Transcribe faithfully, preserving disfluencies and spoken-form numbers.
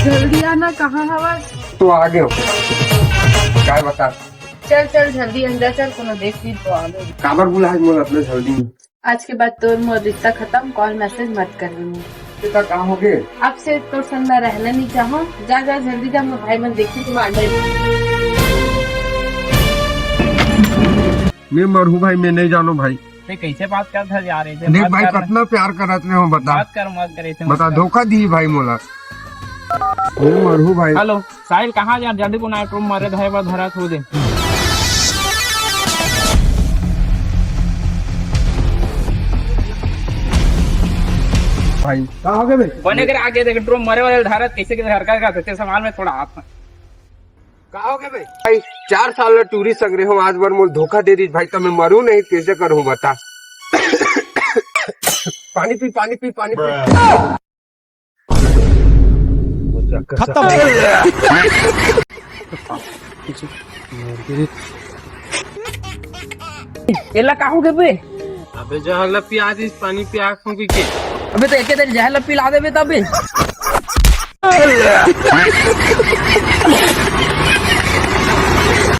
जल्दी आना, कहाँ हवस? तो आ गए हो। काय बता? चल चल, जल्दी अंदर चल, कोनो देख ली तो आ गए। काबर बुलाए मोला अतना जल्दी? आज के बाद तोर मोर रिश्ता खत्म, कॉल मैसेज मत कर। बेटा, का हो गए? अब से तोर संग मैं रहना नहीं चाहूँ। जा जा, जल्दी जा, मोर भाई मन देखी तुम्हारे। मैं मरहूँ भाई, मैं नहीं जानों भाई। ते कैसे बात करत हस यार? ऐसे देख मत भाई, कर। कतना प्यार करत रहे हो, बता। मत कर, मत कर, ऐसे मत बता, कर। धोखा दी भाई मोला। मैं मरहूँ भाई। हेलो साहिल, कहाँ जा? जल्दी को ना, टूम मरे धरे बर धरत हो दे। भाई, का हो गए बे? बने कर आगे देख, टूम मरे वाले धरत कैसे के घर का, का, का, संभाल में थोड़ा हाथ में। का हो गए बे? भाई, चार साल ले टूरी संग रहे हो, आज बर मोल धोखा दे दी भाई, तो मैं मरूँ नहीं, कैसे करूँ बता? पानी पी, पानी पी, पानी पी। खत्म। एला का हो गए बे? अबे जहर ला पिया दिस, पानी पिया के। अबे तो एके दिन जहर ला पिला देबे तबे।